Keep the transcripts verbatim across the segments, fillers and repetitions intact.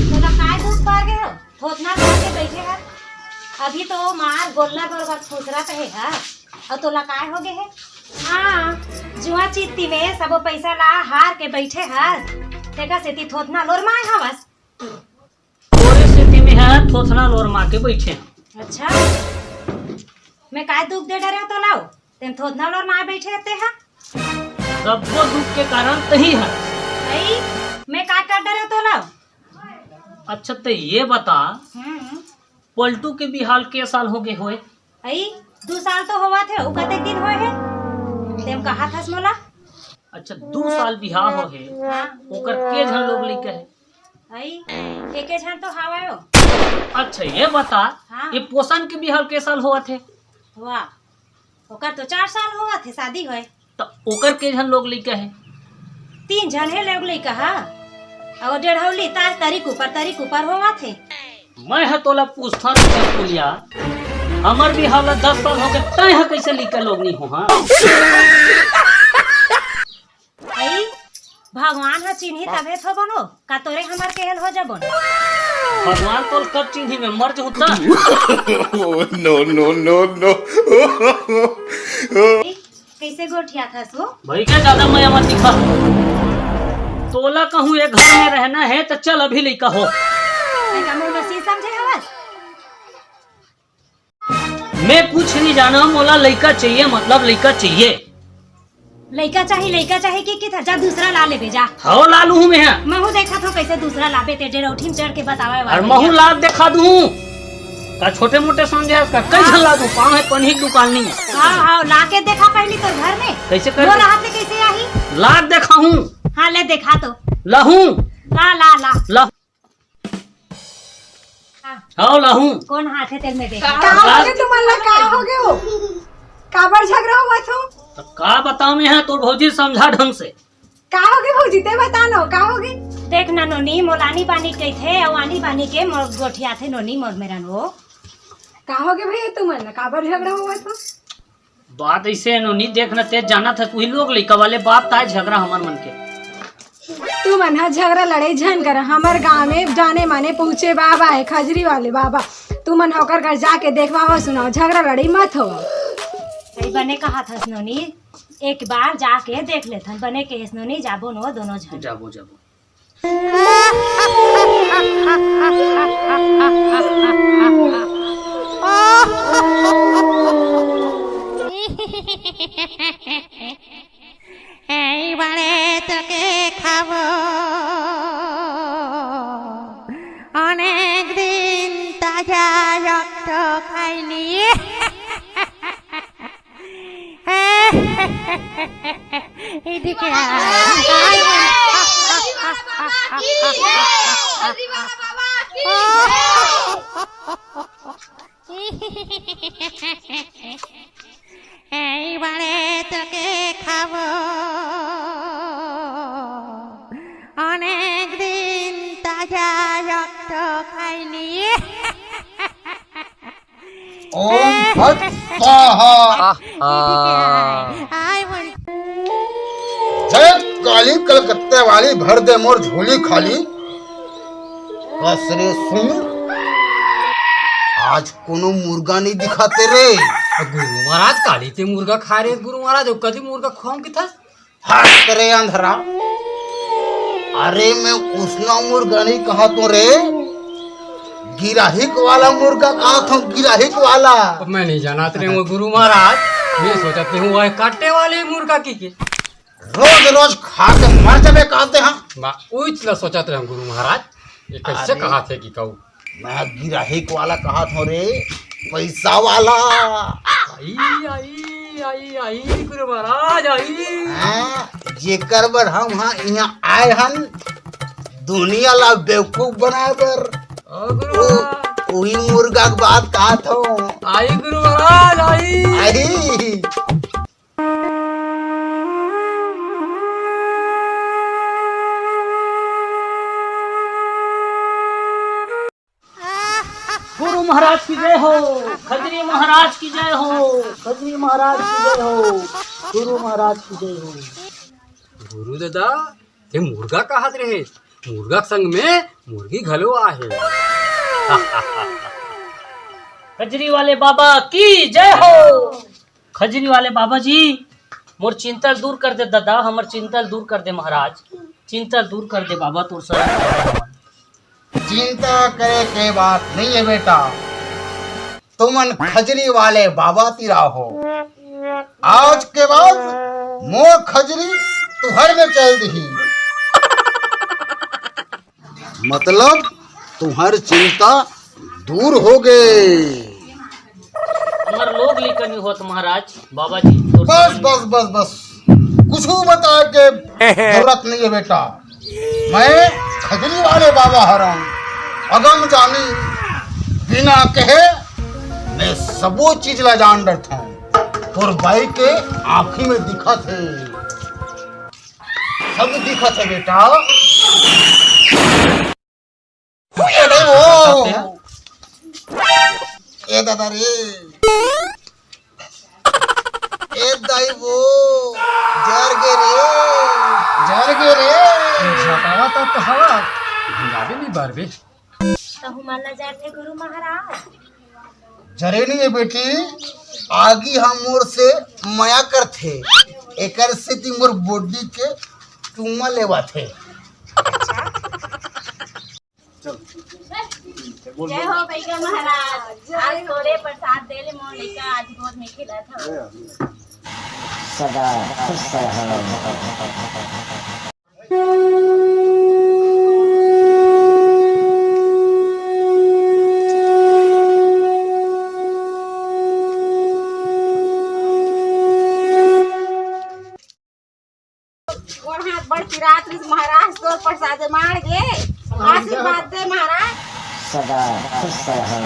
तोला काय दुख पार गे हो? थोथना धर के बइठे हस। अभी तो मार गोल्ला गोर बर फुसरत हे हा। अउ तोला काय हो गे हे? हाँ, जुआ चित्ती में सबो पइसा ला हार के बइठे हस। तेकर सेती थोथना लोरमाए हवस। तोरे सेती में हा थोथना लोरमा के बइठे हंव। अच्छा, मैं काय दुख दे डरेंव तोला? तेन थोथना लोरमाए बइठे हस ते हा। सब्बो दुख के कारण तहीं हस। अई, मैं का कर डरेंव तोला? अच्छा, ते ये बता, हम्म। पलटू के बिहाव ल के साल हो गे होय? अई, दू साल तो होवत हे, अउ कतेक दिन होय हे? तेम कहा थस मोला? अच्छा, दू साल बिहाव हो हे, हाँ। ओकर के झन लोग लइका हे? अई, एके झन तो हावय ओ। अच्छा, ये बता, हाँ। ये पोसन के बिहाव ल के साल होवत हे? वाह, ओकर तो चार साल होवत हे शादी होय। त ओकर के झन लोग लइका हे? तीन झन हे लोग लइका हा। अउ डेढ़ौली तार तरीक ऊपर, तरीक ऊपर होवत हे। मैं ह तोला पूछथंव रे चटकुलिया, हमर बिहाव ला दस साल होगे, तैं ह कइसे लइका लोग नइ हो, हाँ? अई, भगवान ह चिन्ही तभे तो बनो, का तोरे हमर केहे ल हो जबो? भगवान तोल कब चिन्ही, मैं मर जहूं त? Oh, no, no, no, no। कइसे गोठियाथस ओ? भई के जादा मया मत दिखा। तोला कहूं ए घर में रहना हे त चल अभी लइका हो। अई का मोर मसीह समझे हवस? मैं कुछ नहीं जाना, मोला लइका चाहिए, मतलब लइका चाहिए। लइका चाही, लइका चाही कि, कि था, जा दूसरा ला लेबे, जा। हव, ला लूहूं मैं। महूं देखत हंव कइसे दूसरा लाबे, ते डेढ़ौठी में चढ़ के बतावे अउ वाला महूं हे। लात देखा दूं। का छोटे मोटे समझे हस का? कई झन ला दूं, पाँव हे पनही के दुकान नहीं हे। हाँ, हाँ, ला के देखा पहिली तोर घर में। कइसे कर वो दे? राहत ले कइसे आही? लात देखाहूं। हाँ, ले देखा तो। लाहूं। ला, ला, ला। ला। हाँ। हव, लाहूं। कोन हाथ हे तेल में देख। का होगे तुमन ला, का होगे ओ? काबर झगरा होवत हो? त का बतावं मैं हा तोर भौजी, समझा ढंग से। का होगे भौजी, ते बता न, का होगे? देख ना नोनी, मोला आनी बानी कहिथे, अउ आनी बानी के मोर गोठियाथे नोनी, मोर मेरन ओ। का होगे भई तुमन ला, काबर झगरा होवत हो? बात अइसे हे नोनी, देख न, ते जानत हस, उही लोग लइका वाले बात ताय झगरा हमर मन के। तुमन ह झगरा लड़ई झन कर, हमर गांव में जाने माने पहुंचे बाबा हे, खजरी वाले बाबा। तुमन ह ओकर घर जाके देखवाओ, सुनाओ, झगरा लड़ई मत हो। सही बने कहाथस नोनी, एक बार जाके देख लेथन, बने कहेस नोनी, जाबो न दोनों झन। जाबो, जाबो। এই বাড়ি তোকে খাবো, অনেক দিন তাজা রক্ত খাইনি। এদিকে আয়। এইবারে তোকে খাবো, অনেক দিন তাজা রক্ত খাইনি। ओम फट स्वाहा। आहा। जय काली कलकत्ते वाली, भर दे मोर झोली खाली। कस रे सुन, आज कोनो मुर्गा नहीं दिखाते रे। गुरु महाराज, काली ते मुर्गा खाय रे गुरु महाराज, अउ कदी मुर्गा खोंग के था? हट रे अंधरा। अरे मैं उसना मुर्गा नहीं कहाथों रे, गिराहिक वाला मुर्गा कहाथों, गिराहिक वाला। अब मैं नहीं जानत रे वो गुरु महाराज, मैं सोचत हूँ वो काटे वाले मुर्गा की के। रोज रोज खा के मर जाबे कहाथे हम। बा, उच ला सोचत रहे गुरु महाराज, ये कैसे अरे। कहाथे कि कहू? मैं गिराहिक वाला कहाथों रे, पैसा वाला। आई, आई, आई, आई, गुरु महाराज, आई। हाँ, जेकर बर हम हाँ इहाँ आए हन, दुनिया ला बेवकूफ बनाए बर। ओ गुरु महाराज। उही मुर्गा के बात कहाथों। आई गुरु महाराज, आई। आई। महाराज की जय हो। खजरी महाराज की जय हो। खजरी महाराज की जय हो। गुरु महाराज की जय हो। गुरु दादा, ते मुर्गा कहत रहे, मुर्गा के संग में मुर्गी घलो आहे। खजरी वाले बाबा की जय हो। खजरी वाले बाबा जी, मोर चिंता दूर कर दे दादा, हमर चिंता दूर कर दे महाराज, चिंता दूर कर दे बाबा, तोर शरण में हवन। चिंता करे के बात नहीं है बेटा, तुमन खजरी वाले बाबा तिरा हो। आज के बाद मोर खजरी तुहर में चल दिही। मतलब तुहर चिंता दूर हो गे। हमर लोग लइका नहीं होत महाराज, बाबा जी, तोर बस, शरण में। बस, बस, बस, कुछ बताए के जरूरत नहीं है बेटा। मैं खजरी वाले बाबा हरंव, अगम जानी, बिना कहे मैं सबो चीज ला जान डरथंव। तोर बाई के आँखी में दिखत हे, सब दिखत हे बेटा। ए दाई वो। ए दादा रे। ए दाई वो। जर गे रे। जर गे रे। झटावा तो हवा। भिंगाबे नहीं बारबे। तहु मन ला जर गे गुरु महाराज। जरे नहीं है बेटी, आगी ह मोर से मया करथे, एकर सेती मोर body के चूमा लेवाथे। जय हो बैगा महाराज, आज तोरे प्रसाद दे ले मोर लइका आज गोद में खेलत हव। सदा खुश रहो। गोड़ हाथ बड़ पिरात रिस महाराज, तोर प्रसाद मार गे, आशीर्वाद दे महाराज। सदा खुश रहो।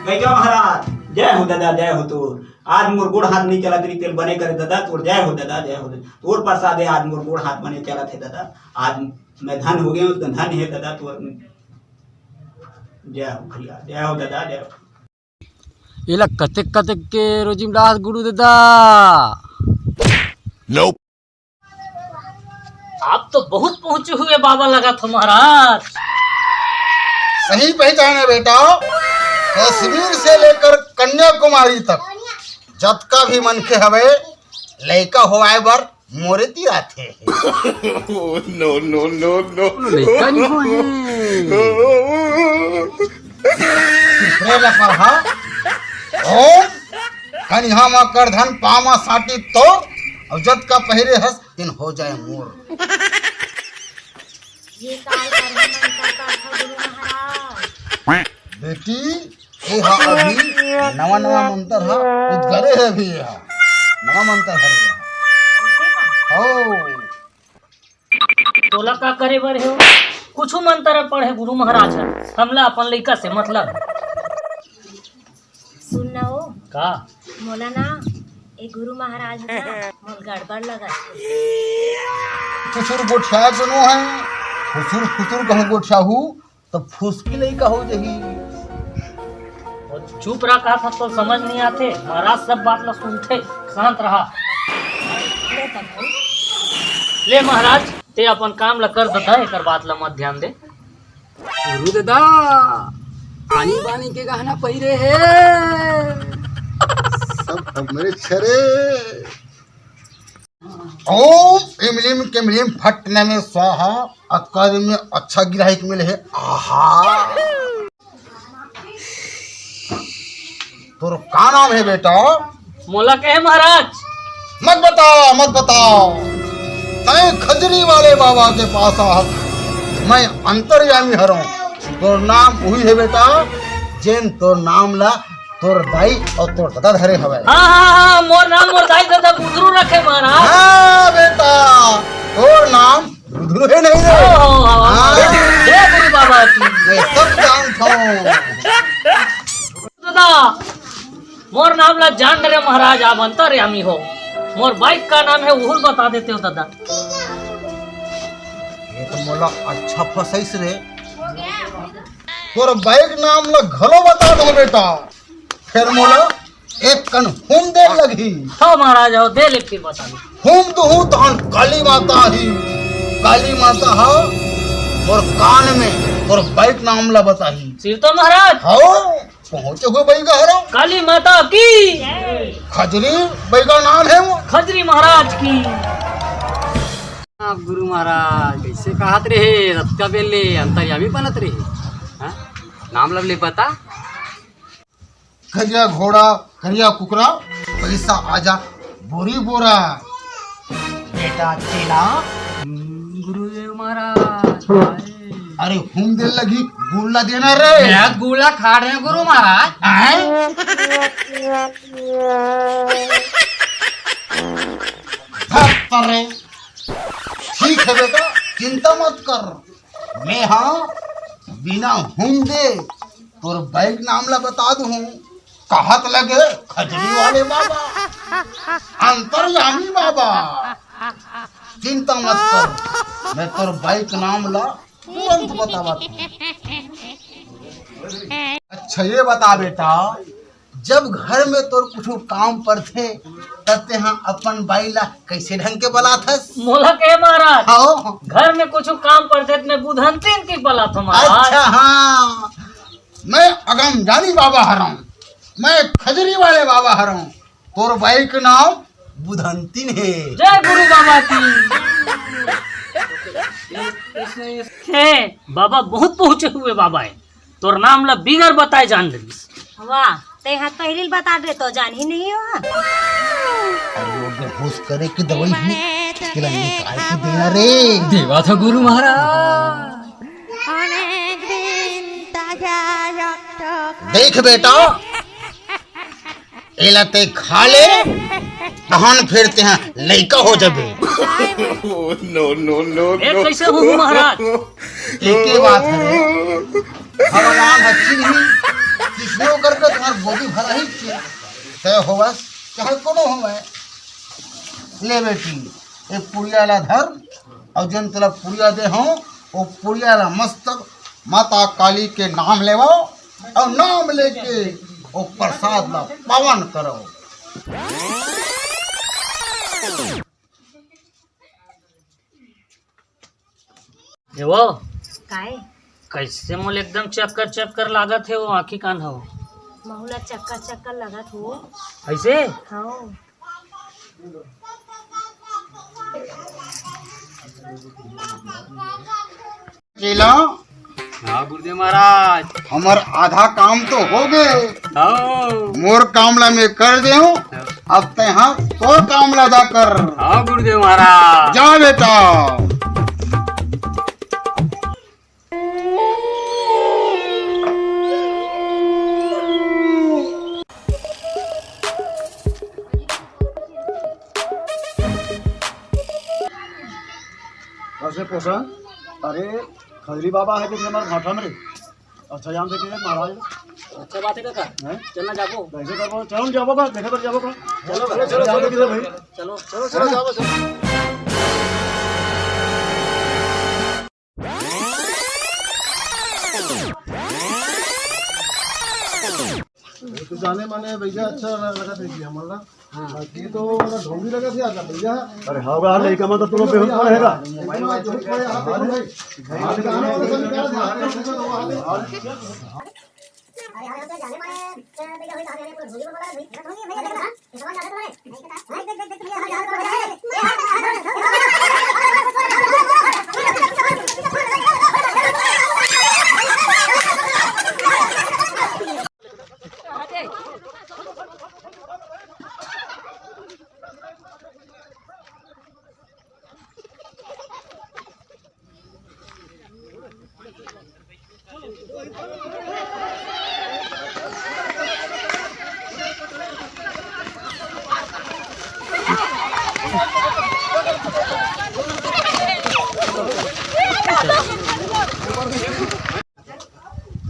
गैया महाराज, जय हो दादा, जय हो तोर। आज मोर गोड़ हाथ नहीं चलत रही, तेल बने करे दादा, तोर जय हो दादा, जय हो दादा। तोर प्रसाद है, आज मोर गोड़ हाथ बने चलत है दादा। आज मैं धन हो गया हूँ, धन है दादा तोर। जय हो भैया, जय हो दादा, जय हो। एला कतेक कतेक के रोजी में डाहत गुरु दादा? आप तो बहुत पहुंचे हुए बाबा लगत हो महाराज। सही पहचाने बेटा, कश्मीर से लेकर कन्याकुमारी तक जतका भी मनखे हवे, लइका होवाए बर मोरे तीर आथे। No, no, no, no। कोनो लइका नहीं होए। प्रेम पढ़ा। ओम कनिहा म कर धन पामा साटी तो, अउ जतका पहिरे हस तेन हो जाए मोर। ये काय करहूं मंतर करथव गुरु महाराज? बेटी, ये हा अभी नवा नवा मंतर हा उद्गरे हे अभी, ये हा नवा मंतर हरे ये हा। ऐसे का? हो। तोला का करे बर हे? कुछु मंतर पढ़े गुरु महाराज ह, हमला अपन लइका से मतलब। सुन ना ओ। का? मोला ना, ए गुरु महाराज ह ना, मोर गड़बड़ लगत हे। खुसुर गोठिया कोनो है, खुसुर खुसुर कहूँ गोठियाहू, तो फुसकी लइका हो जही। चुप रहा, कहा था तो समझ नहीं आथे, महाराज सब बात ला सुनथे, शांत रहा। ले महाराज, ते अपन काम ला कर देता, एकर बात ला मत ध्यान दे। गुरु दादा, आनी बानी के गहना पहिरे हे। सब हमरे छरे। ओम इमलीम किमलीम फट नमे स्वाहा। अतका दिन में अच्छा गिराहिक मिले हे। आहा। तोर का नाम हे बेटा? मोला कहे महाराज। मत बता, मत बता। तैं खजरी वाले बाबा के पास आहत। मैं अंतर्यामी हरंव। तोर नाम उही हे बेटा, जेन तोर नाम ला तोर दाई अउ तोर ददा धरे हवय। हाँ, हाँ, हाँ, मोर नाम मोर दाई ददा बुधरू रखे महाराज। हाँ बेटा, तोर नाम बुधरू हे नहीं रे। हो, हो, हो, हो। हाँ। जय गुरु बाबा की। मैं सब जानत हंव। दादा, मोर नाम ला जान डरे महाराज, आप अंतर्यामी हो। मोर बाइक का नाम हे, उहुल बता देते हो दादा। ये तो मोला अच्छा फंसाइस रे। तोर बाई के नाम ला घलो बता दो बेटा, फेर मोला एक कन हूम दे लगही। हाँ महाराज, हो दे ले, फिर बता दे। हूम दुहूँ तहन काली माता ही, काली माता हा तोर कान में तोर बाई के नाम ला बताही। सिरतोन महाराज। हाँ, पहुँचे हुए बइगा हरव। काली माता की। खजरी बइगा नाम हे वो। खजरी महाराज की। हाँ, गुरु महाराज, कइसे कहत रहे, रतिया बेले अंतर्यामी बनत रहे। हाँ? नाम लव ले बता। करिया घोड़ा, करिया कुकरा, पइसा आजा बोरी बोरा। बेटा चेला। हम्म, गुरुदेव महाराज। अरे, हूम दे लगही, गुड़ ला देना रे। मैं गुड़ ला खा रहे हैं गुरु महाराज। हैं? धत पर रे। ठीक है बेटा, चिंता मत कर। मैं हाँ बिना हूम दे तोर बाई के नाम ला बता दूँ। कहत लगे खजरी वाले बाबा, अंतर्यामी बाबा, चिंता मत कर, मैं तोर बाई के नाम ला तुरंत बतावत हूँ। अच्छा ये बता बेटा, जब घर में तोर कुछु काम पड़थे, तब तेहा अपन बाई ला कइसे ढंग के बलाथस? मोला कहे महाराज, हाँ। घर में कुछु काम पड़थे त मैं बुधंतिन के बलाथों महाराज। अच्छा, हाँ, मैं अगमजानी बाबा हरंव, मैं खजरी वाले बाबा हरंव, तोर बाई के नाम बुधंतिन हे। जय गुरु बाबा की। हे बाबा, बहुत पहुँचे हुए बाबा हे। तोर नाम ला बिगर बताए जान डरिस। वाह, तेहा पहिली ल बता दे तो जान ही नहीं हो। अरे वो बेहोश करे की दवाई ही, तेला निकाल के देना रे। देवा था गुरु महाराज। देख बेटा, एला ते खा ले, तहन फिर तेहा लइका हो जाबे। नो, नो, नो, ए, नो। कइसे हो महाराज? एके बात हरे, भगवान ह चिन्ही, किसनो करके तुम्हार गोदी भरा ही चिन्ह। तय होवस, चाहे कोनो होवय। ले बेटी, ए पुड़िया ला धर, अउ जेन तोला पुड़िया दे हंव, ओ पुड़िया ला मस्त माता काली के नाम लेवव, अउ नाम लेके ओ प्रसाद ला पावन करव। ए वो, काय? कइसे मोला एकदम चक्कर चक्कर लागत हे वो आँखी कान हो। महू ला चक्कर चक्कर लगत हो। अइसे? हाँ। चेला। हाँ गुरुदेव महाराज। हमर आधा काम तो हो गे। हाँ। मोर काम ला मैं कर देहूँ। हाँ। अब तेहा तोर काम ला जा कर। हाँ गुरुदेव महाराज। जा बेटा। अरे पोसा, अरे खजरी बाबा हे कि हमर भाठा में रे। अच्छा जान देखे महाराज। अच्छा बात हे काका। हैं? चलना जाबो। कैसे करबो? चलो जाबो का, देखे बर जाबो का। चलो, चलो, चलो, चलो, चलो, भाई। चलो, चलो, चलो, जाबो, चलो। तू जाने माने भैया अच्छा लगा थे जी हमारा। हाँ। बाकी तो मेरा ढोंगी लगा थे आजा भैया। अरे हाँ, अगर लड़का में तो तुम बेहोश पड़ेगा।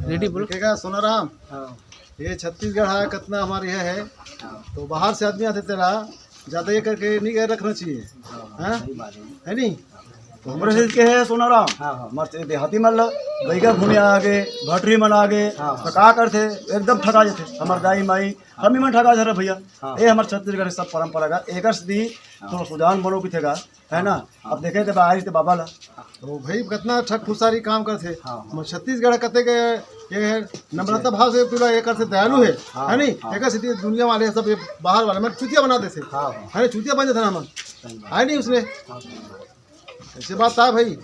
रेडी बोलो। देखेगा सोनाराम, हाँ। ये छत्तीसगढ़ है, कितना हमारे यहाँ है, हाँ। तो बाहर से आदमी आथे तेला ज्यादा ये करके नहीं रखना चाहिए, हाँ, हाँ? सही बात है। है नहीं? हमरे से के हे सोनाराम। हाँ, हाँ। हमर से देहाती मन ल लइका घूमे आ गे, भटरी मन आ गे, हाँ, हाँ। तो का करथे, एकदम ठगा जथे। हमर दाई माई, हम ही मन ठगा धरे भैया। हाँ। ये हमर छत्तीसगढ़ के सब परंपरागत, एकर सेती हाँ। थोड़ा सुजान बनो किथे गा, है ना? हाँ। अब देखे थे बाहर ते बाबा ला। तो भाई कितना अच्छा खुसारी काम करथे। हाँ, हाँ। हमर छत्तीसगढ़ कते के ये है, नम्रता भाव से पूरा ये करथे, दयालु है, हाँ, है नहीं? हाँ। एकर सेती दुनिया वाले सब ये बाहर वाले मन चुतिया बना देथे। हाँ, हाँ। है नहीं? चुतिया बन जाथे ना मन। सही बात। है नहीं उसने? हाँ, सही बात। ऐसे बात था भाई।